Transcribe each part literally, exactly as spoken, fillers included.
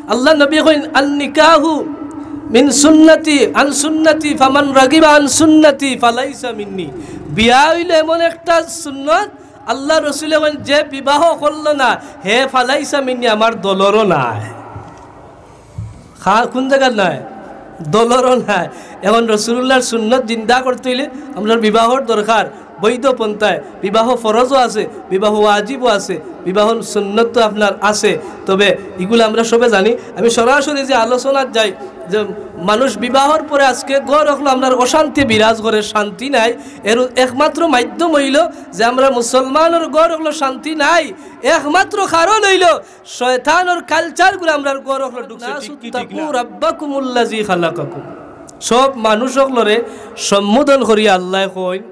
আল্লার নবী কইন, "আন নিকাহু মিন সুন্নতি, আন সুন্নতি, ফামান রাগিবা আন সুন্নতি ফালাইসা মিন্নি।" বিয়া অইলো এমন একটা সুন্নত, আল্লার রসুলে কইন, "যে বিবাহ করলো না, হে ফালাইসা মিন্নি, আমার দলরও নায়।" খা-, কুন জাগাত নায়? দলরও নায়। এখন রসুলুল্লাহর সুন্নত জিন্দা করতে অইলে আমরার বিবাহর দরকার। বৈধ পন্থায় বিবাহ ফরজও আছে, বিবাহ ওয়াজিবও আছে, বিবাহ সুন্নত তো আপনার আছে। তবে ইগুলা আমরা সবে জানি। আমি সরাসরি যে আলোচনাত যাই, যে মানুষ বিবাহর পরে আজকে ঘর অকলো আমরার অশান্তি বিরাজ করে, শান্তি নাই। এর একমাত্র মাধ্যম অইলো যে আমরা মুসলমানর ঘর অকলো শান্তি নাই, একমাত্র কারণ অইলো শয়তানর culture গুলা আমরার ঘর অকলো ঢুকছে, ঠিক কি ঠিক না? তাকু রাব্বাকুমুল্লাযী খালাকাকুম। সব মানুষ অকলরে সম্বোধন করি আল্লায় কইন,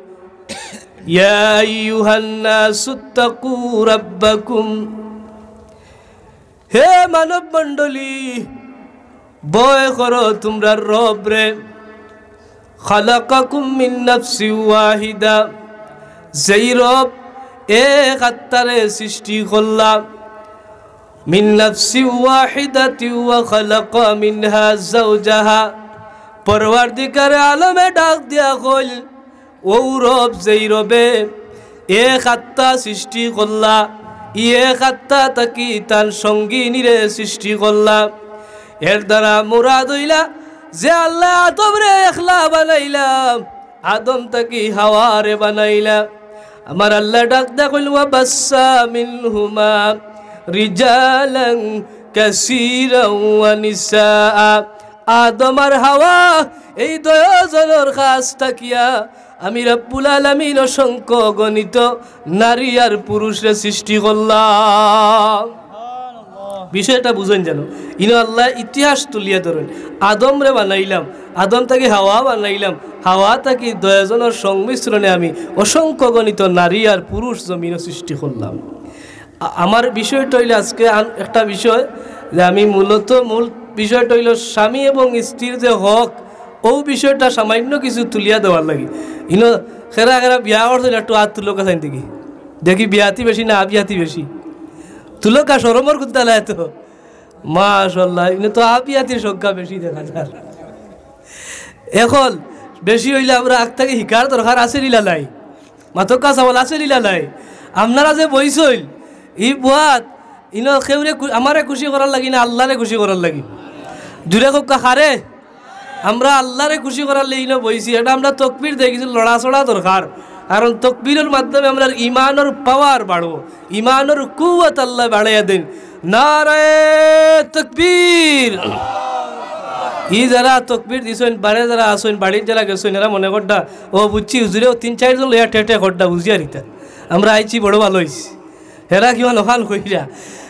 "ইয়া আইয়ুহান নাসুত্তাকু রাব্বাকুম।" হে মানব মণ্ডলী, ভয় করো তুমরার রবরে। খালাকাকুম মিন নাফসিন ওয়াহিদা, যেই রব এক আত্মারে সৃষ্টি করলা। মিন নাফসিন ওয়াহিদাতিন ওয়া খালাকা মিনহা যাওজাহা, পরওয়ারদিগারে আলমে ডাক দিয়া কইল, অউ রব যেই রবে এক আত্মা সৃষ্টি করলা, ই এক আত্মা থাকি তান সঙ্গিনীরে সৃষ্টি করলা। এর দ্বারা মুরাদ অইলা যে আল্লায় আদমরে একলা বানাইলা, আদম থাকি হাওয়ারে বানাইলা। আমার আল্লায় ডাক দিয়া কইল, "ওয়া বাসসা মিনহুমা রিজালান কাসীরান ওয়া নিসাআ।" আদম আর হাওয়া, এই দুইওজনর কাছ থাকিয়া আমি রব্বুল আলামিন অসংখ্য অগণিত নারী আর পুরুষরে সৃষ্টি করলাম। বিষয়টা বুঝইন যেন, ইনো আল্লায় ইতিহাস তুলিয়া ধরইন। আদমরে বানাইলাম, আদম থাকি হাওয়া বানাইলাম, হাওয়া থাকি দুইওজনর সংমিশ্রণে আমি অসংখ্য অগণিত নারী আর পুরুষ জমিনো সৃষ্টি করলাম। আ-, আমার বিষয়টা অইলো আজকে আন-, একটা বিষয় যে আমি মূলত মূল বিষয়টা অইলো স্বামী এবং স্ত্রীর যে হক, অউ বিষয়টা সামান্য কিছু তুলিয়া দেওয়ার লাগি। ইনো খেরা খেরা বিয়া করছইন, একটু আত তুলউক্কা চাইন দেখি। দেখি বিয়াতি বেশি না আবিয়াতি বেশি? তুলউক্কা, শরমর কুন্তা নাই তো। মাশাআল্লাহ, ইনো তো আবিয়াতির সংখ্যা বেশি দেখা যার। এখন বেশি অইলে আমরা আগ থাকি হিকার দরকার আছে নি না নাই? মাতউক্কা সওয়াল আছে নি না নাই? আপনারা যে বইছইন, ই বওয়াত, ইনো কেউরে খু-, আমারে খুশি করার লাগি না আল্লারে খুশি করার লাগি? জুরে কউক্কা কারে? আমরা আল্লারে খুশি করার লাগি ইনো বইছি। এটা আমরা তকবির দেই, কিছু লড়াচড়া দরকার। কারণ তকবিরর মাধ্যমে আমরার ইমানর power বাড়বো, ইমানর কুওয়াত আল্লায় বাড়াইয়া দেইন। নারায়ে তকবীর। ই যারা তকবীর দিছইন, বারে যারা আছইন, বাড়িত যারা গেছইন, এরা মনে কররা, "ও বুঝছি, হুজুরেও তিন চাইরজন লইয়া ঠেঠে কররা, বুঝিয়ার ইতা। আমরা আইছি, বড় ভালা অইছে।" হেরা কিমান অখান কইরা।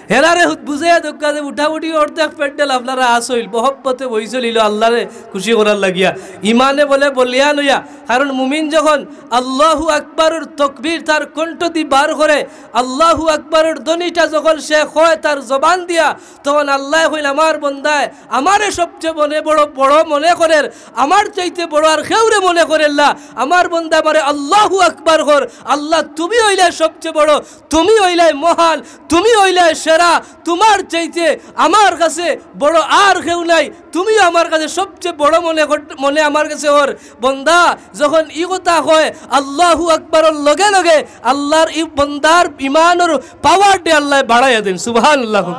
হেরারে হু-, বুঝাইয়া দেউক্কা যে মোটামুটি অর্ধেক প্যান্ডেল আপনারা আছইন, মহব্বতে বইছইন ইলো আল্লারে খুশি করার লাগিয়া। ইমানে বলে বলিয়ান অইয়া, কারণ মুমিন যখন আল্লাহু আকবারর তকবীর তার কণ্ঠদি বার করে, আল্লাহু আকবারর ধ্বনিটা যখন সে কয় তার জবান দিয়া, তখন আল্লায় কইন, "আমার বন্দায় আমারে সবচেয়ে মনে বড়, বড় মনে করের, আমার চাইতে বড় আর কেউরে মনে করের না। আমার বন্দা আমারে আল্লাহু আকবার কর। আল্লাহ, তুমি অইলায় সবচেয়ে বড়, তুমি অইলায় মহান, তুমি অইলায় সেরা, তুমার চাইতে আমার কাছে বড় আর কেউ নাই, তুমিও আমার কাছে সবচেয়ে বড় মনে কর-, মনে আমার কাছে অর।" বন্দা যখন ই কথা কয়, আল্লাহু আকবারর লগে লগে আল্লার ই বন্দার ইমানর power দি আল্লায় বাড়াইয়া দেইন। সুবহানাল্লাহ।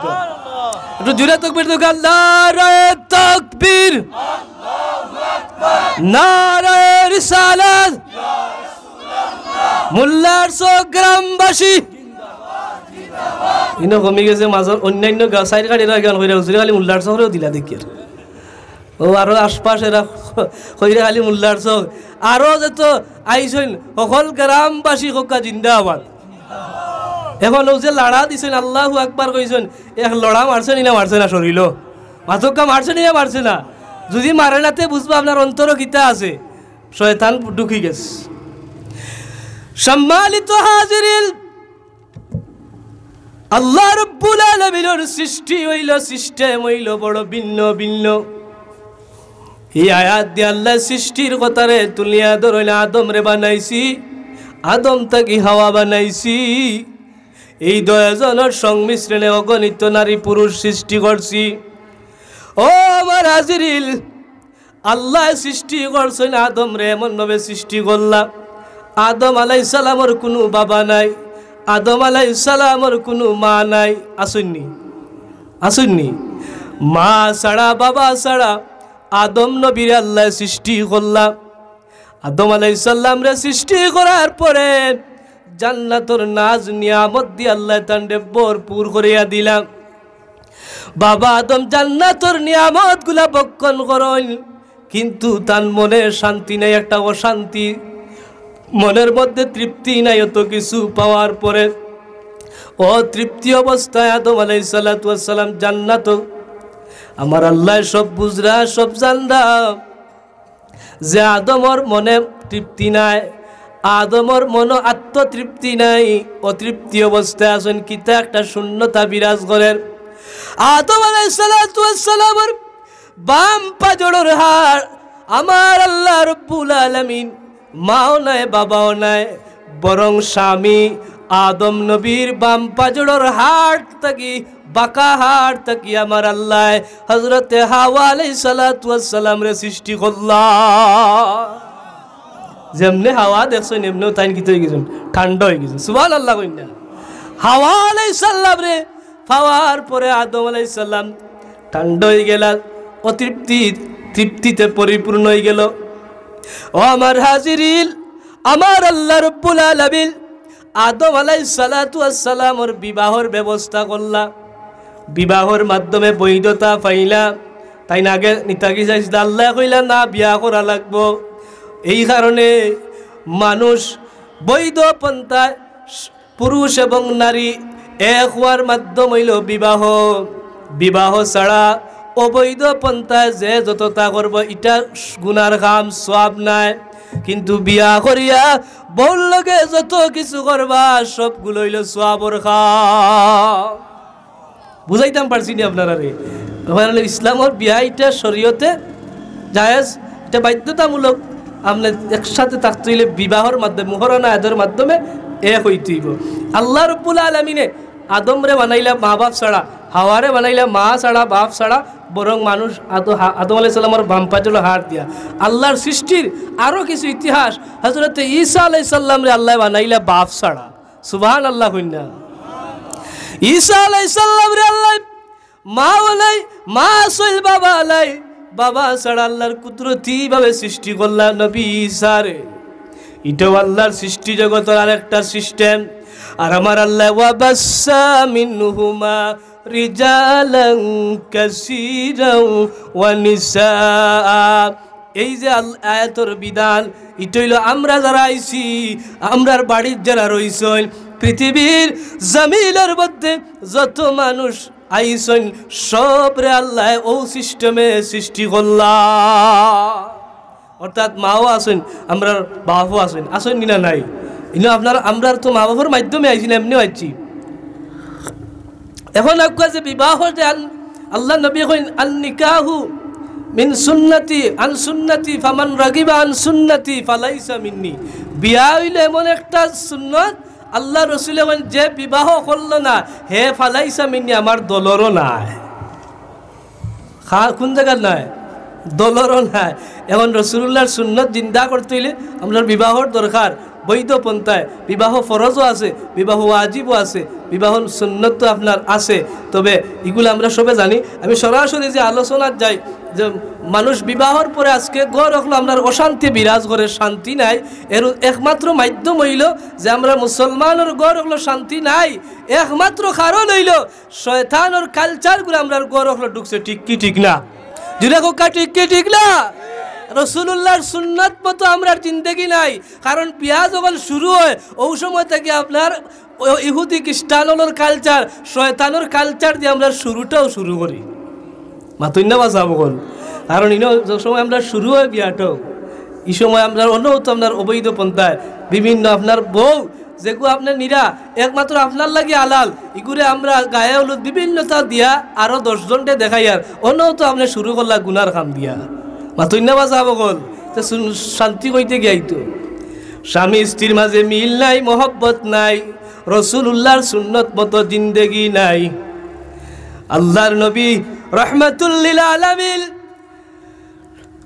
একটু জুরে তকবীর দেউক্কা, নারায়ে তকবীর, নারায়ে রিসালাত, মোল্লার চক গ্রামবাসী। ইনো কমি গেছে, মাজর অইন্যাইন্য গা-, সাইর গাড়ির আগে অন কইরা হুজুরে খালি মোল্লার চকরেও দিলা দেখিয়ার। ও আরো আশপাশ এরা কইরা খালি মোল্লার চক। আরো যত আইছইন, হকল গ্রামবাসী কউক্কা জিন্দাবাদ। এখন অউ যে লাড়া দিছইন, আল্লাহু আকবার কইছইন, এক লড়া মারছে নি না মারছে না শরীলো? মাতউক্কা মারছে নি না মারছে না? যুদি মারে না তে বুঝবা আপনার অন্তরো কিতা আছে, শয়তান ঢুকি গেছে। সম্মানিত হাজিরিন, আল্লাহ রব্বুল আলামিনর সৃষ্টি অইলো, system অইলো বড় ভিন্ন ভিন্ন। ই আয়াত দি আল্লায় সৃষ্টির কথারে তুলিয়া ধরইন, আদমরে বানাইছি, আদম থাকি হাওয়া বানাইছি। এই দুইওজনর সংমিশ্রণে অগণিত নারী পুরুষ সৃষ্টি করছি। ও আমার হাজিরিন, আল্লায় সৃষ্টি করছইন আদমরে, এমনভাবে সৃষ্টি করলা, আদম আলাইহিস সালামর কুনু বাবা নাই, আদম আলাইহিস সালামর কুনু মা নাই। আছইন নি? আছইন নি? মা ছাড়া, বাবা ছাড়া আদম নবীরে আল্লায় সৃষ্টি করলা। আদম আলাইহিস সালামরে সৃষ্টি করার পরে জান্নাতর নাজ নিয়ামত দি আল্লায় তানরে ভরপুর করিয়া দিলা। বাবা আদম জান্নাতর নিয়ামতগুলা ভক্ষণ করইন, কিন্তু তান মনে শান্তি নাই, একটা অশান্তি, মনের মধ্যে তৃপ্তি নাই। অত কিছু পাওয়ার পরে অতৃপ্তি অবস্থায় আদম আলাইহিস সালাতু ওয়াস সালাম জান্নাত। আমার আল্লায় সব বুঝরা, সব জানরা, যে আদমর মনে তৃপ্তি নাই, আদমর মনো আত্মতৃপ্তি নাই, অতৃপ্তি অবস্থায় আছইন, কিতা একটা শূন্যতা বিরাজ করের। আদম আলাইহিস সালাতু ওয়াস সালামর বাম পাজরর হাড়, আমার আল্লাহ রব্বুল আলামিন, মাও নাই, বাবাও নাই, বরং স্বামী আদম নবীর বাম পাজরর হাড় থাকি, বাঁকা হাড় থাকি আমার আল্লায় হযরতে হাওয়া আলাইহিস সালাতু ওয়াস সালামরে সৃষ্টি করলা। যেমনে হাওয়া দেখছইন, এমনেউ তাইন কিতা অইগেছইন? ঠান্ডা অইগেছইন। সুবহানাল্লাহ কইন না? হাওয়া আলাইহিস সালামরে পাওয়ার পরে আদম আলাইহিস সালাম ঠান্ডা অইগেলা, অতৃপ্তি তৃপ্তিতে পরিপূর্ণ অইগেল। ও আমার হাজিরিন, আমার আল্লাহ রব্বুল আলামিন আদম আলাইহিস সালাতু ওয়াস সালামর বিবাহর ব্যবস্থা করলা, বিবাহর মাধ্যমে বৈধতা পাইলা। তাইন আগে নিতাগি চাইছিলা, আল্লায় কইলা, "না, বিয়া করা লাগবো।" এই কারণে মানুষ বৈধ পন্থায় পুরুষ এবং নারী এক হওয়ার মাধ্যম অইলো বিবাহ। বিবাহ ছাড়া অবৈধ পন্থায় যে যততা করবো, ইটা গুনার কাম, সওয়াব নায়। কিন্তু বিয়া করিয়া বউর লগে যত কিছু করবা, সবগুলো অইলো সওয়াবর কাম। বুঝাইতাম পারছি নি আপনারারে? তখন হলো ইসলামর বিয়া ইটা শরীয়তে জায়েজ, ইটা বাধ্যতামূলক। আপনে একসাথে থাকতে অইলে বিবাহর মাধ্যমে, মুহরানা আদর মাধ্যমে এক অইতে অইবো। আল্লাহ রব্বুল আলামিনে আদমরে বানাইলা মা বাপ ছাড়া, হাওয়ারে বানাইলা মা ছাড়া, বাপ ছাড়া, বরং মানুষ আদ-, হা-, আদম আলাইহিস সালামর বাম পাজরর হাড় দিয়া। আল্লাহর সৃষ্টির আরো কিছু ইতিহাস, হযরতে ঈসা আলাইহিস সালামরে আল্লায় বানাইলা বাপ ছাড়া। সুবহানাল্লাহ কইন না। ঈসা আলাইহিস সালামরে আল্লায় মাও নাই, মা আছইল, বাবা নাই। বাবা ছাড়া আল্লাহর কুদরতি ভাবে সৃষ্টি করলা নবী ঈসারে। ইটাও আল্লাহর সৃষ্টি জগতর আরেকটা সিস্টেম। আর আমার আল্লায়, "ওয়া বাসসা মিনহুমা রিজালান কাসীরাও ওয়া নিসাআ।" এই যে আল-, আয়াতর বিধান, ইটা অইলো আমরা যারা আইছি, আমরার বাড়িত যারা রইছইন, পৃথিবীর জমিনর মধ্যে যত মানুষ আইছইন, সবরে আল্লায় অউ সিস্টেমে সৃষ্টি করলা। অর্থাৎ মাও আছইন, আমরার বাপও আছইন, আছইন নি না নাই? ইনো আপনার, আমরার তো মা বাপর মাধ্যমে আইছি না, এমনেউ আইছি। এখন আউক্কা যে বিবাহ যে আল-, আল্লাহর নবী কইন, "আন নিকাহু মিন সুন্নতি, আন সুন্নতি, ফামান রাগিবা আন সুন্নতি ফালাইসা মিন্নি।" বিয়া অইলো এমন একটা সুন্নত, আল্লাহর রসুলে কইন, "যে বিবাহ করলো না, হে ফালাইসা মিন্নি, আমার দলরও নায়।" খা-, কোন জাগার নায়? দলরও নায়। এখন রসুলুল্লাহর সুন্নত জিন্দা করতে অইলে আমরার বিবাহর দরকার। বৈধ পন্থায় বিবাহ ফরজও আছে, বিবাহ ওয়াজিবও আছে, বিবাহ সুন্নত তো আপনার আছে। তবে ইগুলা আমরা সবে জানি। আমি সরাসরি যে আলোচনাত যাই, যে মানুষ বিবাহর পরে আজকে ঘর অকলো আমরার অশান্তি বিরাজ করে, শান্তি নাই। এর একমাত্র মাধ্যম অইলো যে আমরা মুসলমানর ঘর অকলো শান্তি নাই, একমাত্র কারণ অইলো শয়তানর কালচারগুলা আমরার ঘর অকলো ঢুকছে। ঠিক কি ঠিক না? জুরে কউক্কা, ঠিক কি ঠিক না? রসুলুল্লাহর সুন্নত মতো আমরার জিন্দেগি নাই। কারণ বিয়া যখন শুরু অয়, অউ সময় থাকি আপনার অউ ইহুদি খ্রিস্টান অকলর কালচার, শয়তানর কালচার দি আমরা শুরুটাও শুরু করি। মাতইন না বা সাব অকল? কারণ ইনো যে সময় আমরা শুরু অয় বিয়াটাও, ই সময় আমরা অনও তো আপনার অবৈধ পন্থায় বিভিন্ন আপনার বউ যেগু আপনে নিরা একমাত্র আপনার লাগি হালাল, ইগুরে আমরা গায়ে হলুদ বিভিন্নতা দিয়া আরো দশ জনরে দেখাইয়ার, অনও তো আপনে শুরু করলা গুনার কাম দিয়া। মাতইন না বা সাব অকল? তে শুন-, শান্তি কইতে গিয়াই তো। স্বামী স্ত্রীর মাঝে মিল নাই, মহব্বত নাই, রসুলুল্লাহর সুন্নত মতো জিন্দেগি নাই। আল্লাহর নবী রহমাতুল্লিল আলামিন।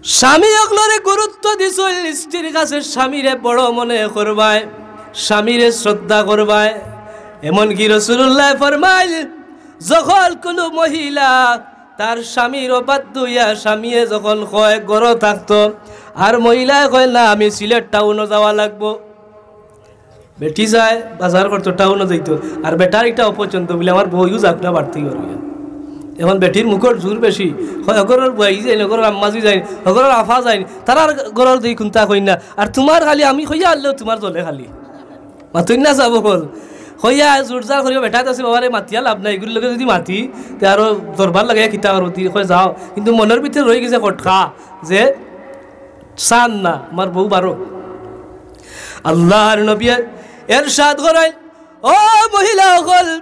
স্বামী অকলরে গুরুত্ব দিছইন, স্ত্রীর কাছে স্বামীরে বড় মনে করবায়, স্বামীরে শ্রদ্ধা করবায়। এমনকি রাসূলুল্লায় ফরমাইল, যখন কুনু মহিলা তার স্বামীর অবাধ্য অইয়া স্বামীয়ে যখন কয় ঘরো থাকতো, আর মহিলায় কয়, "না, আমি সিলেট টাউনো যাওয়া লাগবো।" বেটি যায় বাজার করতো, টাউনো যাইতো, আর বেটার ইটা অপছন্দ বুলে, "আমার বউও যাউক না, বাড়িত গিয়া।" এখন বেটির মুখর জোর বেশি, কয়, "হগরর বুয়াই যাইন, হগরর আম্মাজি যাইন, হগরর আফা যাইন, তারার ঘরর দুই কুন্তা কইন না, আর তুমার খালি আমি কইয়া আনলেও তুমার জ্বলে খালি।" মাতইন না যাবো বল। কইয়া জোর জার করিয়া বেটায় আছে, "বাবারে, মাতিয়া লাভ নাই, ইগুর লগে যুদি মাতি, তে আরো দরবার লাগাইয়া কিতা করবো?" তি কয়, "যাও।" কিন্তু মনর ভিতরে রইগেছে খটকা যে চান না, আমার বউ বারো। আল্লাহর নবীয়ে এরশাদ করেন, ও মহিলা অকল,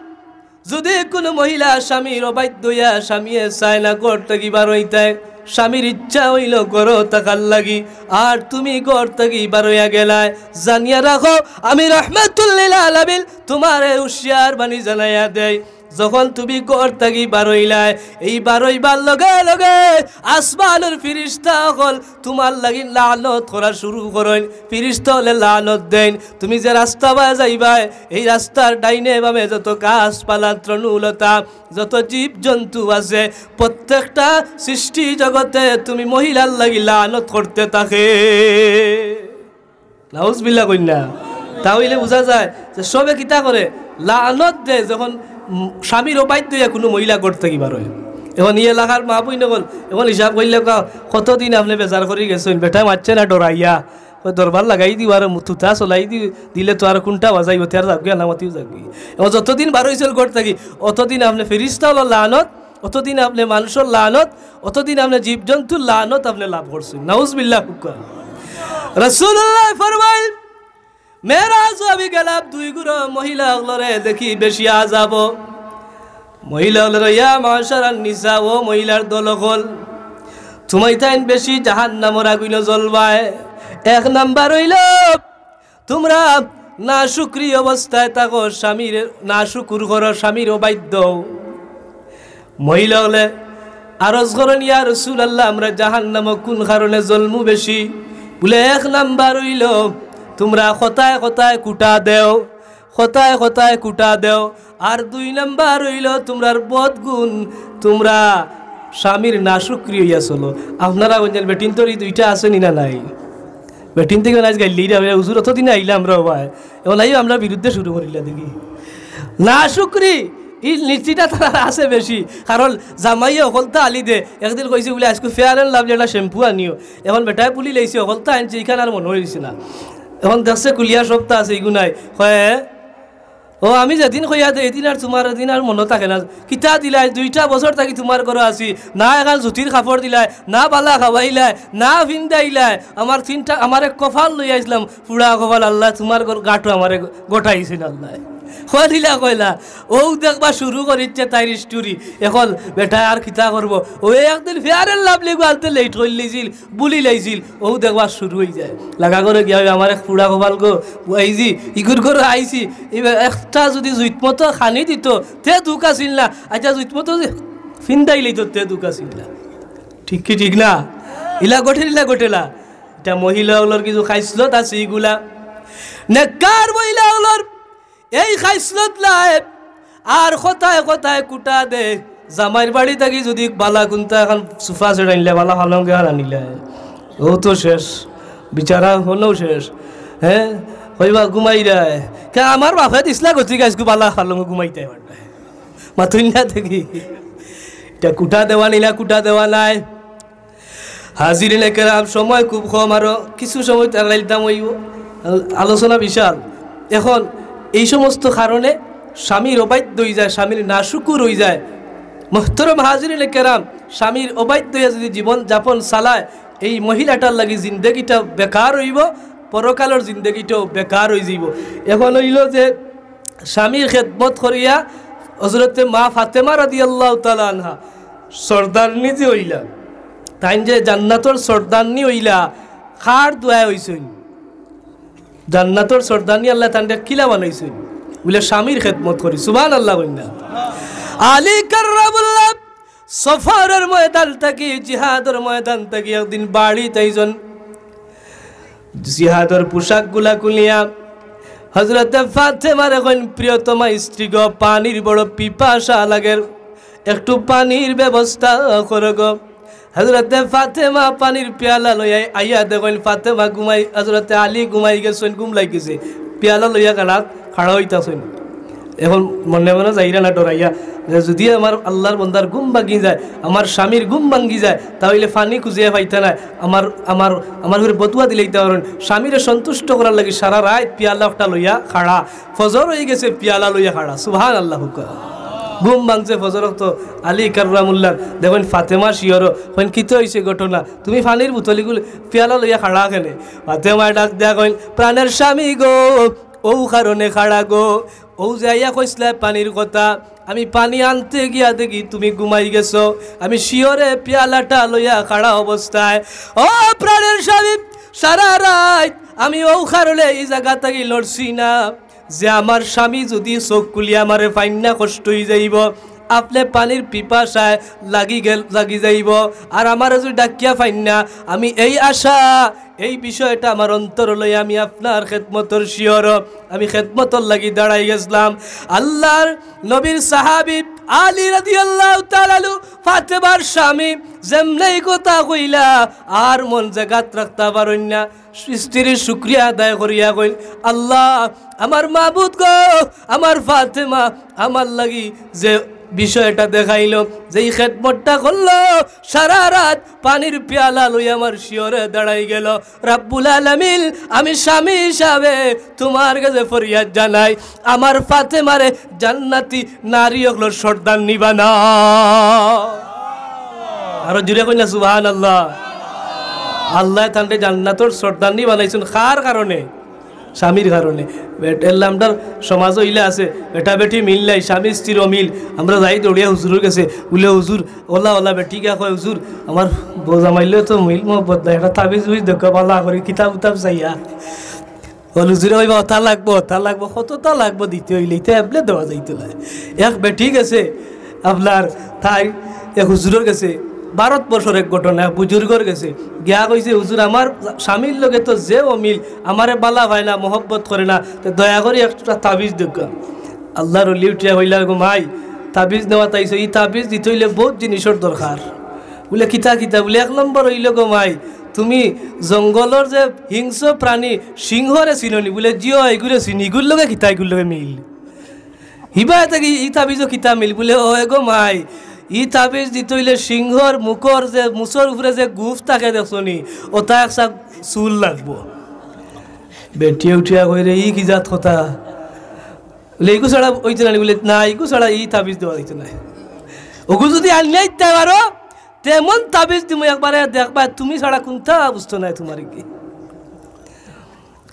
যুদি কুনু মহিলা স্বামীর অবাধ্য অইয়া স্বামীয়ে চায় না ঘর থাকি বারইতায়, স্বামীর ইচ্ছা অইলো ঘরো থাকার লাগি, আর তুমি ঘর থাকি বারইয়া গেলায়, জানিয়া রাখো, আমি রহমাতুল্লিল আলামিন তুমারে হুঁশিয়ার বাণী জানাইয়া দেই, যখন তুমি ঘর থাকি বারইলায়, এই বারইবার লগে লগে আসমানর ফিরিস্তা অকল তুমার লাগি লানত করা শুরু করইন। ফিরিস্তা অকলে লানত দেইন, তুমি যে রাস্তা বায় যাইবায়, এই রাস্তার ডাইনে বামে যত গাছপালা, তৃণলতা, যত জীবজন্তু আছে, প্রত্যেকটা সৃষ্টি জগতে তুমি মহিলার লাগি লানত করতে থাকে। নাউজুবিল্লাহ কইন না। তা অইলে বুঝা যায় যে সবে কিতা করে, লানত দেয় যখন, উম, স্বামীর অবাধ্য অইয়া কুনু মহিলা ঘর থাকি বারয়। এখন ই এলাকার মা-বইন অকল, এখন হিসাব করিলাউক্কা, কতদিন আপনে বেজার করি গেছইন, বেটায় মাতছে না ডরাইয়া, ওই দরবার লাগাই দিও আর থুতা চলাই দি-, দিলে তো আর কুনটা বাজাইবো, তে আর যাউকগি, আনামতিও যাউকগি। এখন যতদিন বারইছইন ঘর থাকি, অতদিন আপনে ফিরিস্তা অকলর লানত, অতদিন আপনে মানষর লানত, অতদিন আপনে জীবজন্তুর লানত আপনে লাভ করছইন। নাউজুবিল্লাহ কউক্কা। রাসূলুল্লায় ফরমাইন, মেরাজো আমি গেলাম, দুই গুরু মহিলা অকলরে দেখি বেশি আজাবো। মহিলা অকলরে, ইয়া মাশারান নিসা, ও মহিলার দল অকল, তুমাইতাইন বেশি জাহান্নামর আগুইনো জ্বলবায়। এক নাম্বার অইলো, তুমরা নাশুকরি অবস্থায় থাকো, স্বামীর নাশুকুর করো, স্বামীর অবাধ্য। মহিলা অকলে আরজ করইন, ইয়া রাসূলুল্লাহ, আমরা জাহান্নামো কুন কারণে জ্বলমু বেশি? বুলে, এক নাম্বার অইলো, তুমরা কথায় কথায় কুটা দেও, কথায় কথায় কুটা দেও। আর দুই নাম্বার অইলো তুমরার বদ গুণ, তুমরা স্বামীর নাশুকরি অইয়া চলো। আপনারা কইন যেন বেটিন্তর ই দুইটা আছে নি না নাই? বেটিন্তে কইন আইজ গাইল্লি রে, হুজুর অতদিনে আইলা আমরা অবায়, এখন আইও আমরার বিরুদ্ধে শুরু করিলা দেখি। নাশুকরি, ই নীতিটা তারার আছে বেশি। কারণ জামাইয়ে হকলতা আনি দে, একদিন কইছে বুলে, "আইজকু Fair and Lovely একটা shampoo আনিও।" এখন বেটায় বুলিলাইছে, হকলতা আনছে, ইখান আর মনো অইছে না। এখন দেখছে কুলিয়া সবতা আছে, ইগু নাই। কয়, "ও, আমি যেদিন কইয়া দেই, এদিন আর তুমার এদিন আর মনো থাকে না। কিতা দিলায়, দুইটা বছর থাকি তুমার ঘরো আছি, না একখান জুতির কাপড় দিলায়, না বালা খাওয়াইলায়, না ফিন্দাইলায়, আমার তিনটা, আমারে কপাল লইয়া আইছলাম, পুড়া কপাল, আল্লায় তুমার ঘর-, গাটো আমারে গ-, গটাইছইন আল্লায়।" কইলা, কইলা, অউ দেখবা শুরু করিছে তাইর story। এখন বেটায় আর কিতা করবো? অউ একদিন Fair and Lovely গু আনতে late করিলাইছিল, বুলিলাইছিল, অউ দেখবা শুরু অইযায়। লাগা ঘরো গিয়া, "ওই আমার এক পুড়া কপাল গো, বুয়াইজি, ইগুর ঘরো আইছি, ইবা একটা যুদি জুইতমতো খানি দিত, তে দুখ আছিল না, আইচ্ছা জুইতমতো যে ফিন্দাইলাইতো, তে দুখ আছিল না।" ঠিক কি ঠিক না? ইলা ঘটের, ইলা ঘটের না? ইটা মহিলা অকলর কিছু খাইছলত আছে ইগুলা। নেককার মহিলা অকলর এই খাইছলত নাই। আর কথায় কথায় কুটা দে। জামাইর বাড়ি থাকি যুদি বালা কুন্তা একখান sofa set আনলে, বালা পালং একখান আনিলে, অউ তো শেষ, বিচারা হনও শেষ। হে, কইবা ঘুমাইরায়, কে আমার বাপে দিছলা গতিকে আইজকু বালা পালংও ঘুমাইতায় পাররায়। মাতইন না দেখি। ইটা কুটা দেওয়া নি না, কুটা দেওয়া নাই। হাজিরিনে কেরাম, সময় খুব কম, আরো কিছু সময় তারাইতাম অইবো, আল-, আলোচনা বিশাল। এখন এই সমস্ত কারণে স্বামীর অবাধ্য অইযায়, স্বামীর নাশুকুর অইযায়। মোহতরম হাজিরিনে কেরাম, স্বামীর অবাধ্য অইয়া যুদি জীবন যাপন চালায়, এই মহিলাটার লাগি জিন্দেগিটা বেকার অইবো, পরকালর জিন্দেগিটাও বেকার অইযিবো। এখন অইলো যে স্বামীর খেদমত করিয়া হযরতে মা ফাতেমা রাদিয়াল্লাহু তাআলা আনহা সর্দারনি যে অইলা, তাইন যে জান্নাতর সর্দারনি অইলা, কার দোয়ায় অইছইন? জান্নাতর সর্দারনি আল্লায় তানরে কিলা বানাইছইন? বুলে, "স্বামীর খেদমত করি।" সুবহানাল্লাহ কইন না? আলী কাররামুল্লাহ সফরর ময়দান থাকি, জিহাদর ময়দান থাকি একদিন বাড়িত আইছইন, জিহাদর পোশাকগুলা খুলিয়া হযরতে ফাতেমারে কইন, "প্রিয়তমা স্ত্রী গো, পানির বড় পিপাসা লাগের, একটু পানির ব্যবস্থা করো গো।" হযরতে ফাতেমা পানির পিয়ালা লইয়া আইয়া দেখইন ফাতেমা ঘুমাই, হযরতে আলী ঘুমাই গেছইন, ঘুম লাগিছে, পিয়ালা লইয়া খাড়া, খাড়া অইতাছইন। এখন মনে মনে যাইরা না ডরাইয়া, যে যদি আমার আল্লাহর বন্দার ঘুম ভাঙ্গি যায়, আমার স্বামীর ঘুম ভাঙ্গি যায়, তা অইলে পানি খুজিয়া পাইতা নায়, আমার, আমার, আমার ঘরে বদুয়া দিলাইতা পারইন। স্বামীরে সন্তুষ্ট করার লাগি সারা রাইত পিয়ালা একটা লইয়া খাড়া, ফজর অই গেছে, পিয়ালা লইয়া খাড়া। সুবহানাল্লাহ কউক্কা। ঘুম ভাঙছে ফজর অক্ত আলী কাররামুল্লাহর। দেখইন ফাতেমা শিয়র, কইন, "কিতা অইছে ঘটনা? তুমি পানির বোতল ইগুল পিয়ালা লইয়া খাড়া কেনে?" ফাতেমায় ডাক দিয়া কইন, "প্রাণের স্বামী গো, অউ কারণে খাড়া গো, অউ যে আইয়া কইছলায় পানির কথা, আমি পানি আনতে গিয়া দেখি তুমি ঘুমাই গেছো, আমি শিয়রে পিয়ালাটা লইয়া খাড়া অবস্থায়। ও প্রাণের স্বামী, সারা রাইত আমি অউ কারণে ই জাগা থাকি লড়ছি না, যে আমার স্বামী যদি চউখ খুলিয়া আমারে পাইন না কষ্ট অই যাইবো, আপনে পানির পিপাসায় লাগি গেল, লাগি যাইবো, আর আমারে যদি ডাকিয়া পাইন না, আমি এই আশা, এই বিষয়টা আমার অন্তর লইয়া আমি আপনার খেদমতর শিয়র, আমি খেদমতর লাগি দাঁড়াই গেছলাম।" আল্লাহর নবীর সাহাবী আলী রাদিয়াল্লাহু তাআলা আনহু, ফাতেমার স্বামী, যেমনেই কথা কইলা, আর মন জাগাত রাখতা পারইন না। স্ত্রীর শুকরিয়া আদায় করিয়া কইন, "আল্লাহ, আমার মাবুদ গো, আমার ফাতেমা আমার লাগি যে বিষয়টা দেখাইলো, যেই খেদমতটা করলো, সারা রাত পানির পিয়ালা লইয়া আমার শিয়রে দাঁড়াই গেলো। রাব্বুল আলামিন, আমি স্বামী হিসাবে তুমার গেছে ফরিয়াদ জানাই, আমার ফাতেমারে জান্নাতি নারী অকলর সর্দারনি বানাও।" আরো জুরে কইন না, সুবহানাল্লাহ। আল্লায় তানরে জান্নাতর সর্দারনি বানাইছইন। কার কারণে? স্বামীর কারণে। বেট-, এল্লা আমরার সমাজো ইলা আছে, বেটা বেটি মিল নাই, স্বামী স্ত্রীর অমিল। আমরা যাই দৌড়িয়া হুজুরর গেছে, বুলে, "হুজুর, অলা অলা বেটিগিয়া কয়, হুজুর, আমার বউ জামাইর লগে তো মিল মহব্বত নাই, একটা তাবিজ উবিজ দেউক্কা, বালা করি কিতাব উতাব চাইয়া।" অউ হুজুরে কইবা, "অতা লাগবো, অতা লাগবো, কততা লাগবো দিতে অইলে, ইতা এমনে দেওয়া যাইতো নায়।" এক বেটি গেছে, আপনার তাই এক হুজুরর গেছে, ভারতবর্ষর এক ঘটনা, এক বুজুর্গর গেছে গিয়া কইছে, "হুজুর, আমার স্বামীর লগে তো যে অমিল, আমারে বালা পায় না, মহব্বত করে না, তে দয়া করি একটা তাবিজ দেউক্কা।" আল্লাহর ওলি উঠিয়া কইলা, "গো মাই, তাবিজ নেওয়াত আইছো, ই তাবিজ দিতে অইলে বউত জিনিসর দরকার।" বুলে, "কিতা কিতা?" বুলে, "এক নম্বর অইলো গো মাই, তুমি জঙ্গলর যে হিংস্র প্রাণী সিংহরে চিনো নি?" বুলে, "জি অয়, ইগুরে চিনি।" "ইগুর লগে কিতা, ইগুর লগে মিল?" হিবায় থাকি ই তাবিজো কিতা মিল? বুলে, "ও এগো মাই, ই তাবিজ দিতে অইলে সিংহর মুখর যে মুছর উপরে যে গুফ থাকে দেখছো নি, অতা একসা চুল লাগবো।" বেটিয়ে উঠিয়া কইরে, "ই কি জাত কথা?" বুলে, "ইগু ছাড়া অইতো নায় নি?" বুলে, "না, ইগু ছাড়া ই তাবিজ দেওয়া অইতো নায়। অগু যদি আনিয়া দিতায় পারো, তেমন তাবিজ দিমু একবারে দেখবায়, তুমি ছাড়া কুন্তা বুঝতো নায় তুমারে কি।"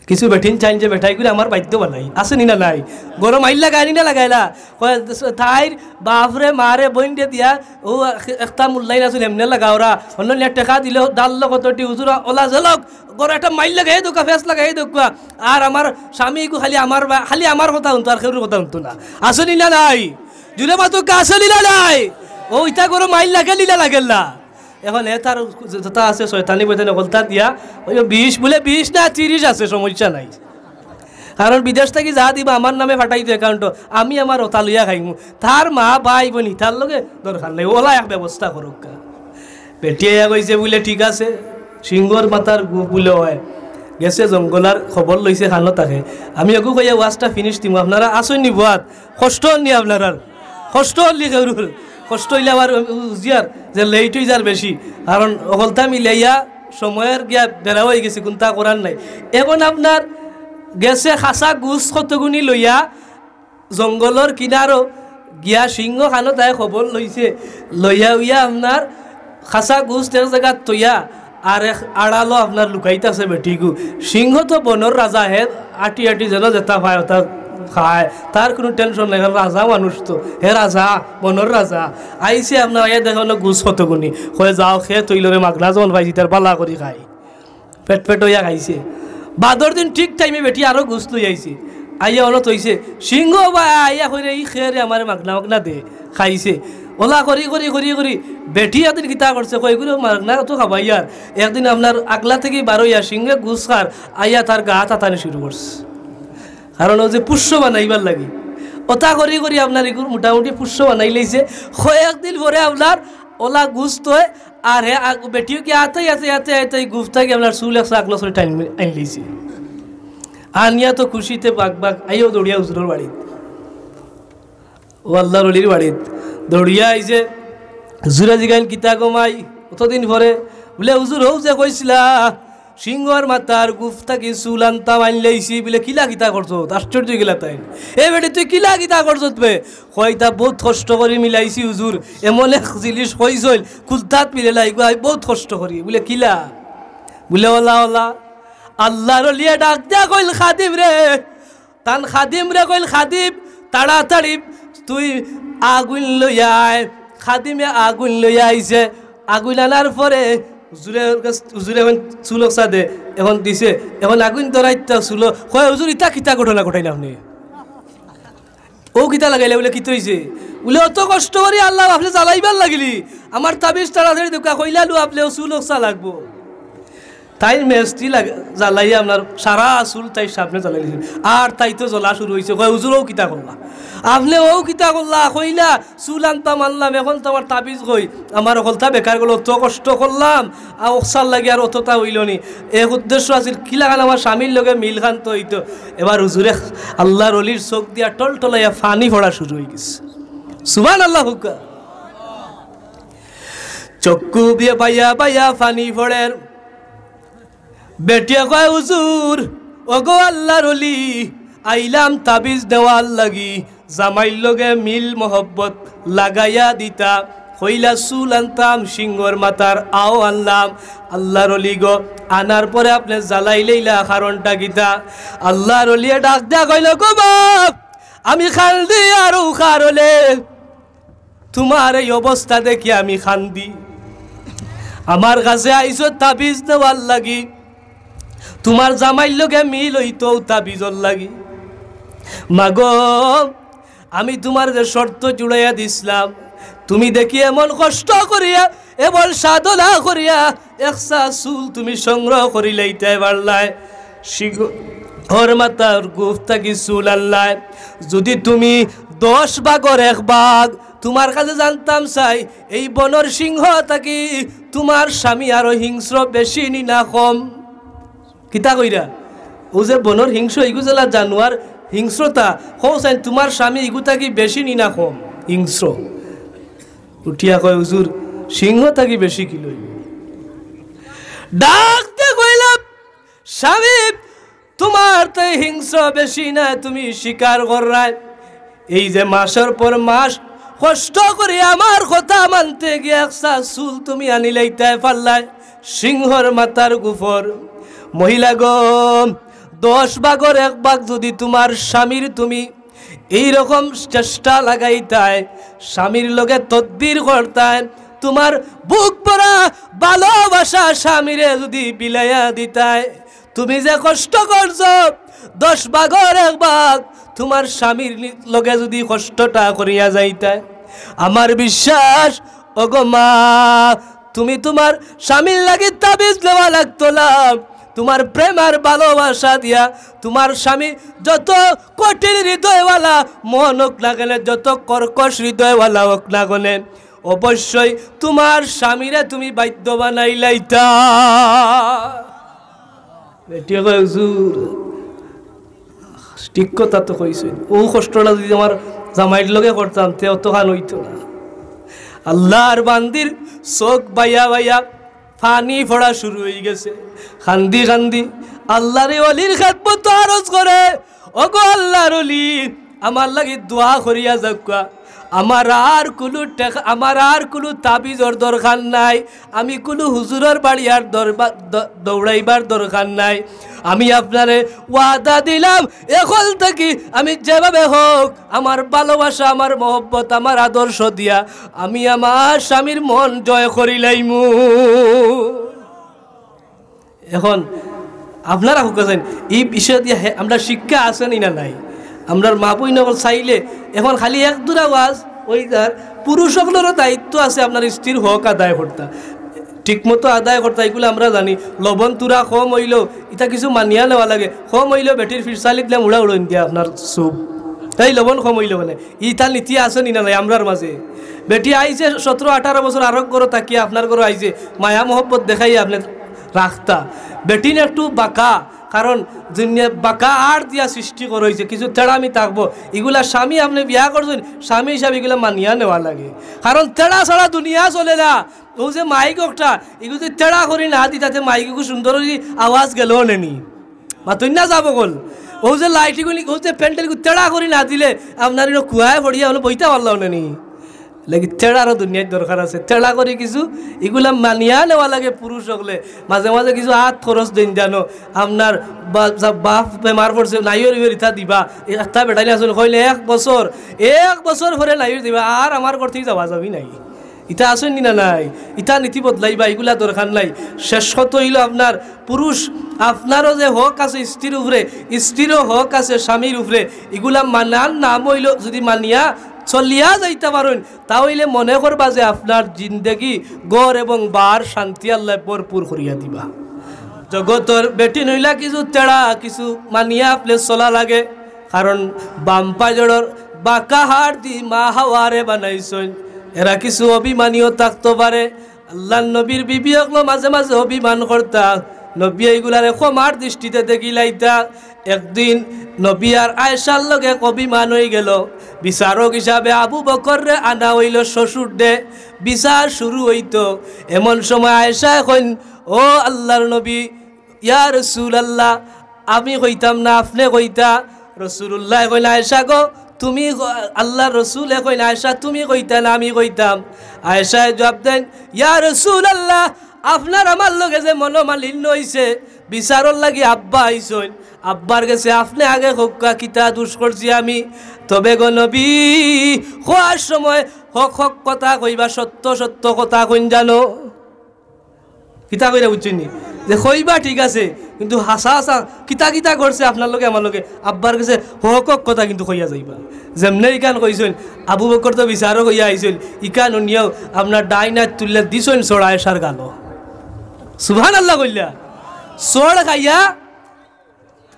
কিছু বেটিন চাইন যে বেটাইগুরে আমার বাধ্য বানাই, আছে নি না নাই? ঘরো মাইর লাগায় নি না লাগাইলা? কয়, তাইর বাফরে, মারে, বইনরে দিয়া, অউ একটা মুল্লাইন আছইন, এমনে লাগাওরা। অন্য নিয়া টেকা দিলে, ডাল লোক, কতটি হুজুর, অলা যে লোক, ঘরো একটা মাইর লাগাই দেউক্কা, ফেস লাগাই দেউক্কা। আর আমার স্বামী ইগু খালি আমার বা-, খালি আমার কথা হুনতো, আর কেউর কথা হুনতো না। আছে নি না নাই? জুরে মাতউক্কা, আছে নি না নাই? অউ ইতা ঘরো মাইর লাগে নি না লাগের না? এখন এ তার যেতা আছে শয়তানি বয়তানি হকলতা দিয়া, অউ বিশ বুলে বিশ না তিরিশ আছে, সমস্যা নাই। কারণ বিদেশ থাকি যা দিবা আমার নামে ফাটাই দিও account-ও, আমি আমার অতা লইয়া খাইমু। তার মা, ভাই, বইন, ইতার লগে দরকার নাই, অলা এক ব্যবস্থা করউক্কা। বেটিয়ে আইয়া কইছে বুলে, "ঠিক আছে, সিংহর মাথার গুফ বুলে অয়।" গেছে জঙ্গল আর খবর লইছে কানো থাকে। আমি অগু কইয়া ওয়াজটা finish দিমু, আপনারা আছইন নি বওয়াত? কষ্ট অর নি আপনারার? কষ্ট অর নি কেউরুর? কষ্ট অইলে আবার উজিয়ার যে late অই যার বেশি, কারণ হকলতা মিলাইয়া সময়র গিয়া বেড়া অই গেছে, কুন্তা করার নাই। এখন আপনার গেছে খাসা গুছ কতগুনি লইয়া জঙ্গলর কিনারো গিয়া সিংহ কানো তাই খবর লইছে, লইয়া উইয়া আপনার খাসা গুছ এক জাগাত থইয়া আর এক আড়ালো আপনার লুকাইতাছে বেটিগু। সিংহ তো বনর রাজা, হে আটি আটি যেন যেতা পায় অতা খায়, তার কুনু tension নাই, কারণ রাজা মানুষ তো, হে রাজা, বনর রাজা। আইছে আপনার আইয়া দেখে অনো গুছ কতগুনি, কয়, "যাও, খেত অইলো রে, মাগনা যেমন পাইছি, তার বালা করি খাই।" পেট পেট অইয়া খাইছে। বাদর দিন ঠিক time-এ বেটি আরো গুছ লই আইছে, আইয়া অনো থইছে। সিংহ বা আইয়া কইরে, "ই খে রে, আমারে মাগনা মাগনা দে।" খাইছে। অলা করি করি করি করি বেটি একদিন কিতা করছে, কয়, "ইগুরে মারক না, অত খাবাইয়ার।" একদিন আপনার আগলা থাকি বারইয়া সিংহে গুস খার, আইয়া তার গাত আতানি শুরু করছে। কারণ অউ যে পোষ্য বানাইবার লাগি, অতা করি করি আপনার ইগুর মোটামুটি পোষ্য বানাইলাইছে। কয়েকদিন পরে আপনার অলা গুস থয়, আর হে আগ-, বেটিও কি আতাই আতাই আতাই আতাই গুফ থাকি আপনার চুল একছা আগলা করি টানি আনিলাইছে। আনিয়া তো খুশিতে বাগ বাগ আইয়াও দৌড়িয়া হুজুরর বাড়িত। অউ আল্লার অলির বাড়িত দৌড়িয়া আইছে। হুজুরে জিগাইন, "কিতা গো মাই, অতদিন পরে?" বুলে, "হুজুর, হউ যে কইছিলা, সিংহর মাথার গুফ থাকি চুল আনতাম, আনিলাইছি।" বুলে, "কিলা কিতা করছত?" আশ্চর্য অইগেলা তাইন। "এ বেটি, তুই কিলা কিতা করছত বে?" কয়, "ইতা বউত কষ্ট করি মিলাইছি হুজুর, এমন এক জিনিস কইছইন, কুন্তাত মিলে না, ইগু আমি বউত কষ্ট করি।" বুলে, "কিলা?" বুলে, "অলা, অলা।" আল্লার অলিয়ে ডাক দিয়া কইল, "খাদিম রে।" তান খাদিমরে কইল, "খাদিম, তাড়াতাড়ি তুই আগুইন লইয়া আয়।" খাদিমে আগুইন লইয়া আইছে। আগুইন আনার পরে হুজুরে, হুজুরে এখন চুল অকছা দে, এখন দিছে, এখন আগুইন ধরাইতা চুলো। কয়, "হুজুর, ইতা কিতা ঘটনা ঘটাইলা আপনে? অউ কিতা লাগাইলা?" বুলে, "কিতা অইছে?" বুলে, "অত কষ্ট করি আল্লার বাফরে জ্বালাইবার লাগিলি, আমার তাবিজ তাড়াতাড়ি দেউক্কা, কইলালু আপনে অউ চুল অকছা লাগবো।" তাইন মেস্তি লাগ-, জ্বালাইয়া আপনার সারা চুল তাইর সামনে জ্বালাইলিছইন। আর তাই তো জ্বলা শুরু অইছে, কয়, "হুজুর, অউ কিতা করলা? আপনে অউ কিতা করলা? কইলা চুল আনতাম, আনলাম, এখন তো আমার তাবিজ কই? আমার হকলতা বেকার গেলো, অত কষ্ট করলাম, আর অকছার লাগি আর অততা অইলো নি। এক উদ্দেশ্য আছিল, কিলাখান আমার স্বামীর লগে মিলখান তো অইতো।" এবার হুজুরে আল্লার অলির চউখ দিয়া টলটলাইয়া পানি পড়া শুরু অইগেছে। সুবহানাল্লাহ কউক্কা। চক্ষু দিয়া বাইয়া বাইয়া পানি পড়ের। বেটিয়ে কয়, "হুজুর, ওগো আল্লার অলি, আইলাম তাবিজ নেওয়ার লাগি, জামাইর লগে মিল মহব্বত লাগাইয়া দিতা। কইলা চুল আনতাম, সিংহর মাথার, অউ আনলাম। আল্লার অলি গো, আনার পরে আপনে জ্বালাইলাইলা, কারণটা কিতা?" আল্লার অলিয়ে ডাক দিয়া কইল, "গো বাপ, আমি কান্দি আর অউ কারণে তুমার এই অবস্থা দেখি আমি কান্দি। আমার কাছে আইছো তাবিজ দেওয়ার লাগি, তুমার জামাইর লগে মিল অইতো তাবিজর লাগি। মাগো, আমি তুমার যে শর্ত জুড়াইয়া দিছলাম, তুমি দেখি এমন কষ্ট করিয়া, এমন সাধনা করিয়া একছা চুল তুমি সংগ্রহ করিলাইতায় পারলায়, সিংহর মাথার গুফ থাকি চুল আনলায়। যদি তুমি দশ ভাগর এক ভাগ, তুমার কাছে জানতাম চাই, এই বনর সিংহ থাকি তুমার স্বামী আরো হিংস্র বেশি নি না কম?" কিতা কইরা? অউ যে বনর হিংস্র, ইগু যেলা জানোয়ার হিংস্রতা, কও চাইন তুমার স্বামী ইগু থাকি বেশি নি না কম হিংস্র? উঠিয়া কয়, "হুজুর, সিংহ থাকি বেশি কিলা অইবো?" ডাক দিয়া কইলা, "স্বামী, তুমার তো হিংস্র বেশি না, তুমি শিকার কররায়। এই যে মাসর পর মাস কষ্ট করি আমার কথা মানতে গিয়া একছা চুল তুমি আনিলাইতায় পারলায়, সিংহর মাথার গুফর। মহিলা গো, দশ ভাগর এক ভাগ যদি তুমার স্বামীর তুমি এই রকম চেষ্টা লাগাইতায়, স্বামীর লগে তদবির করতায়, তুমার বুক ভরা ভালোবাসা স্বামীরে যদি বিলাইয়া দিতায়, তুমি যে কষ্ট করছো, দশ ভাগর এক ভাগ তুমার স্বামীর নি-, লগে যদি কষ্টটা করিয়া যাইতায়, আমার বিশ্বাস, ওগো মা, তুমি তুমার স্বামীর লাগি তাবিজ নেওয়া লাগতো না। তুমার প্রেম আর ভালোবাসা দিয়া তুমার স্বামী যত কঠিন হৃদয়ওয়ালা মন হোক না কেনে, যত কর্কশ হৃদয়ওয়ালা হোক না কেনে, অবশ্যই তুমার স্বামীরে তুমি বাধ্য বানাইলাইতা।" বেটিয়ে কয়, "হুজুর, ঠিক কথা তো কইছইন, অউ কষ্টটা যদি আমার জামাইর লগে করতাম, তে অতখান অইতো না।" আল্লার বান্দির চউখ বাইয়া বাইয়া পানি পড়া শুরু অইগেছে। কান্দি কান্দি আল্লার অলির খেদমতো আরজ করে, "ওগো আল্লার অলি, আমার লাগি দোয়া করিয়া যাউক্কা। আমার আর কুনু টেকা, আমার আর কুনু তাবিজর দরকার নাই, আমি কুনু হুজুরর বাড়ি আর দরবা-, দ-, দৌড়াইবার দরকার নাই। আমি আপনারে ওয়াদা দিলাম, এখন থাকি আমি যেভাবে হোক আমার ভালোবাসা, আমার মহব্বত, আমার আদর্শ দিয়া আমি আমার স্বামীর মন জয় করিলাইমু।" এখন আপনারা কউক্কা চাইন, ই বিষয় দিয়া হে-, আমরার শিক্ষা আছে নি না নাই? আমরার মা-বইন অকল চাইলে এখন খালি এক দুরা ওয়াজ, ওই যার পুরুষ অকলরও দায়িত্ব আছে আপনার স্ত্রীর হক আদায় করতা, ঠিক মতো আদায় করতা, এগুলা আমরা জানি। লবণ তুরা কম অইলেও ইতা কিছু মানিয়া নেওয়া লাগে। কম অইলেও বেটির ফিরসালিত দিলাম উড়া উড়ন দিয়া আপনার সুপ, তাই লবণ কম অইলেও মানে ইতা নীতি আছে নি না নাই আমরার মাঝে? বেটি আইছে সতেরো আঠারো বছর আরক ঘরো থাকিয়া আপনার ঘরো আইছে, মায়া মহব্বত দেখাইয়া আপনে রাখতা। বেটিন একটু বাঁকা, কারণ দুনিয়া বাঁকা আড় দিয়া সৃষ্টি করা অইছে, কিছু তেড়ামি থাকবো। ইগুলা স্বামী আপনে বিয়া করছইন, স্বামী হিসাবে ইগুলা মানিয়া নেওয়া লাগে, কারণ তেড়া ছাড়া দুনিয়া চলে না। ও যে মাইক একটা, ইগু যে তেড়া করি না দিতা তে মাইক ইগু সুন্দর করি আওয়াজ গেল নেনি। মাতইন না যাবো কল। ও যে লাইট ইগুলি, ও যে প্যান্ডেল ইগু তেড়া করি না দিলে আপনার ইনো কুয়ায় পড়িয়া হলো বইতা পারলাম নেনি। লাগি তেড়ারও দুনিয়ার দরকার আছে, তেড়া করি কিছু ইগুলা মানিয়া নেওয়া লাগে। পুরুষ অকলে মাঝে মাঝে কিছু আত খরচ দেইন জানো, আপনার বা-, যা বাপ বেমার পড়ছে, নাইও রিবে রিতা দিবা, এ একটা বেটাইন আসলে কইলে এক বছর, এক বছর পরে নাইও দিবা, আর আমার ঘর থাকি যাওয়া যাবি নাই। ইতা আছইন নি না নাই? ইতা নীতি বদলাইবা, ইগুলা দরকার নাই। শেষ কথা অইলো আপনার পুরুষ, আপনারও যে হক আছে স্ত্রীর উপরে, স্ত্রীরও হক আছে স্বামীর উপরে। ইগুলা মানার নাম অইলো, যদি মানিয়া চলিয়া যাইতা পারইন, তা অইলে মনে করবা যে আপনার জিন্দেগি, ঘর এবং বার শান্তি আল্লায় ভরপুর করিয়া দিবা। জগতর বেটিন অইলা কিছু তেড়া, কিছু মানিয়া আপনে চলা লাগে। কারণ বাম্পা জড়র বাঁকা হাড় দি মা হাওয়ারে বানাইছইন। এরা কিছু অভিমানীও থাকতো পারে। আল্লার নবীর বিবি অকলো মাঝে মাঝে অভিমান করতা। নবী ইগুলারে ক্ষমার দৃষ্টিতে দেখিলাইতা। একদিন নবী আর আয়েশার লগে অভিমান অইগেলো। বিচারক হিসাবে আবু বকররে আনা অইলো শ্বশুররে। বিচার শুরু অইতো। এমন সময় আয়েশায় কইন, "ও আল্লার নবী, ইয়া রাসূলুল্লাহ, আমি কইতাম না, আপনে কইতা।" রাসূলুল্লায় কইন, "আয়েশা গো, তুমি ক-, আল্লার রাসূলে কইন, 'আয়েশা, তুমি কইতা না, আমি কইতাম?'" আয়েশায় জবাব দেইন, "ইয়া রাসূলুল্লাহ, আপনার আমার লগে যে মনোমালিন্য অইছে, বিচারর লাগি আব্বা আইছইন, আব্বার গেছে আপনে আগে কউক্কা কিতা দুষ করছি আমি? তবে গো নবী, কওয়ার সময় হক হক কথা কইবা, সত্য সত্য কথা কইন জানো।" কিতা কইরা বুঝছইন নি? যে কইবা ঠিক আছে, কিন্তু হাছা হাছা কিতা কিতা করছে আপনার লগে আমার লগে, আব্বার গেছে হক হক কথা কিন্তু কইয়া যাইবা। যেমনে ইখান কইছইন, আবু বকর তো বিচারক অইয়া আইছইন, ইখান হুনিয়াউ আপনার ডাইন আত তুলিয়া দিছইন চড় আয়েশার গালো। সুবহানাল্লাহ কইলা। চড় খাইয়া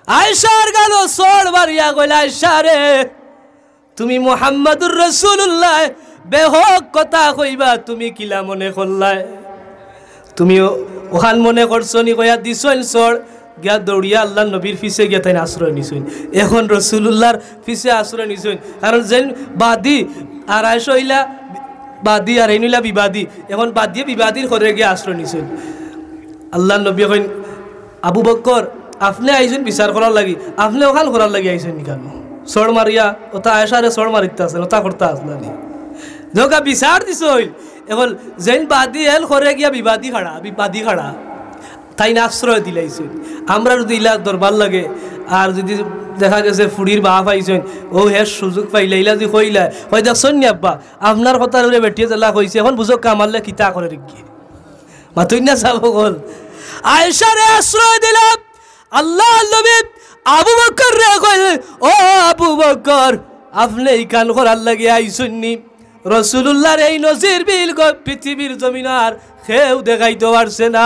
আয়েশার গালো চড় মারিয়া কইলা, "আয়েশা রে, তুমি মুহাম্মাদুর রাসূলুল্লায় বেহক কথা কইবা, তুমি কিলা মনে করলায়? তুমি ও-, অখান মনে করছো নি?" কইয়া দিছইন চড়, গিয়া দৌড়িয়া আল্লার নবীর পিছে গিয়া তাইন আশ্রয় নিছইন। এখন রাসূলুল্লাহর পিছে আশ্রয় নিছইন, কারণ যেইন বাদী আর আয়েশা অইলা বাদী আর এইন অইলা বিবাদী, এখন বাদীয়ে বিবাদীর ঘরে গিয়া আশ্রয় নিছইন। আল্লার নবী কইন, "আবু বকর, আপনে আইছইন বিচার করার লাগি, আপনে অখান করার লাগি আইছইন নি কেনে?" চড় মারিয়া, ওটা আয়েশারে চড় মারিতা আছলা, ওটা করতা আছলা নি? যেউক্কা বিচার দিছইন, এখন যেইন বাদী এন ঘরে গিয়া বিবাদী খাড়া, বিবাদী খাড়া, তাইন আশ্রয় দিলাইছইন। আমরা যদি ইলা দরবার লাগে, আর যদি দেখা গেছে ফুড়ির বাপ আইছইন, ও হের সুযোগ পাইলা, ইলা যদি কইলা, "কই দেখছইন নি আব্বা, আপনার কথার উপরে বেটিয়ে যেলা কইছে, এখন বুঝউক্কা আমারলে কিতা করে রেখে।" মাতইন না যাবো কল। আয়েশারে আশ্রয় দিলাম। আল্লার নবী আবু বকররে কইল, "ও আবু বকর, আপনে ইখান করার লাগি আইছইন নি? রাসূলুল্লাহর এই নজির বিল গ-, পৃথিবীর জমিন আর কেউ দেখাইতো পারছে না।"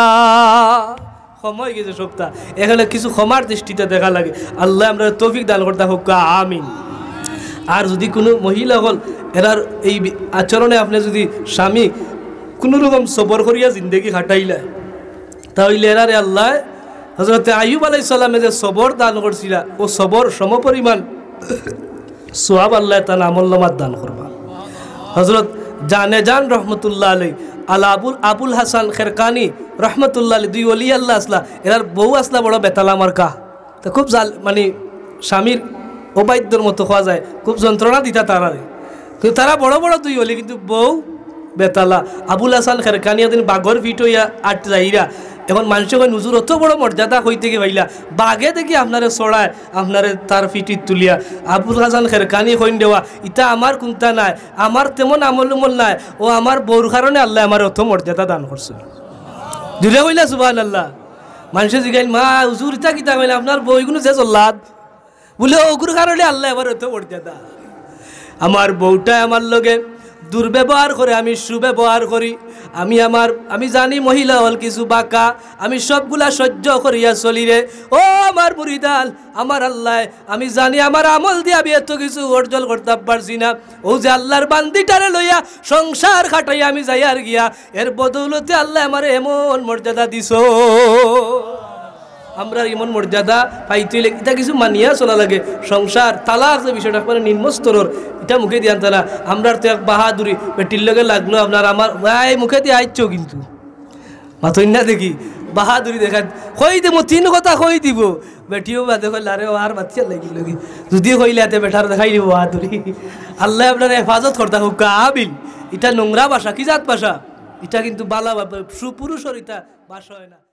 সময় গেছে সবটা, এখানে কিছু ক্ষমার দৃষ্টিতে দেখা লাগে। আল্লায় আমরারে তৌফিক দান করতা কউক্কা, আমিন। আর যদি কুনু মহিলা অকল এরার এই বি-, আচরণে আপনে যদি স্বামী কুনু রকম সবর করিয়া জিন্দেগি কাটাইলা, তা অইলে এরারে আল্লায় হযরতে আইয়ুব আলাইহিস সালামে যে সবর দান করছিলা, ও সবর সমপরিমাণ সওয়াব আল্লায় তান আমলনামাত দান করবা। হযরত জানে জান রহমতুল্লাহ আলাই, আল আবুল, আবুল হাসান খেরকানি রহমতুল্লাহ আলাই, দুই ওলি আল্লাহ আছলা, এরার বউ আছলা বড় বেতালা মার্কা। তে খুব জাল-, মানে, স্বামীর অবাধ্যর মতো কওয়া যায়, খুব যন্ত্রণা দিতা তারারে। কিন্তু তারা বড় বড় দুই ওলি, কিন্তু বউ বেতালা। আবুল হাসান খেরকানি একদিন বাঘর পিঠ অইয়া আট যাইরা। এখন মানষে কইন, "হুজুর, অত বড় মর্যাদা কই থাকি পাইলা? বাঘে দেখি আপনারে চড়ায়, আপনারে তার পিঠিত তুলিয়া।" আবুল হাসান খেরকানি কইন, "দেওয়া, ইতা আমার কুন্তা নায়, আমার তেমন আমল উমল নায়, ও আমার বউর কারণে আল্লায় আমারে অত মর্যাদা দান করছে।" জুরে কইলা সুবহানাল্লাহ। মানষে জিগাইন, "মা, হুজুর, ইতা কিতা কইলা? আপনার বউ ইগুন যে জল্লাদ।" বুলে, "অগুর কারণে আল্লায় আমারে অত মর্যাদা।" আমার বউটায় আমার লগে দুর্ব্যবহার করে আমি সুব্যবহার করি। আমি আমার, আমি জানি মহিলা অকল কিছু বাঁকা, আমি সবগুলা সহ্য করিয়া চলি রে। ও আমার মুরিদাল, আমার আল্লায়, আমি জানি আমার আমল দিয়া আমি এত কিছু অর্জন করতাম পারছি না। অউ যে আল্লার বান্দিটারে লইয়া সংসার খাটাইয়া আমি যাইয়ার গিয়া, এর বদৌলতে আল্লায় আমারে এমন মর্যাদা দিছো। আমরার এমন মর্যাদা পাইতে অইলে ইটা কিছু মানিয়া চলা লাগে। সংসার, তালাক যে বিষয়টা একবারে নিম্ন স্তরর, ইটা মুখে দিয়া আনতা না। আমরার তো এক বাহাদুরি, বেটির লগে লাগলো আপনার আমার, ভাই মুখে দিয়া আইছো কিন্তু। মাতইন না দেখি, বাহাদুরি দেখাত। কই দিমু, তিন কথা কই দিবো। বেটিও বাদে কইলা, "আরে ও আর বাচ্চা লাগি লগে।" যদি কইলে এতে বেটার দেখাই দিবো বাহাদুরি। আল্লায় আপনারে হেফাজত করতা হউক, কাবিল। ইটা নোংরা ভাষা, কি জাত ভাষা? ইটা কিন্তু বালা বা-, সুপুরুষর ইটা ভাষা অয় না।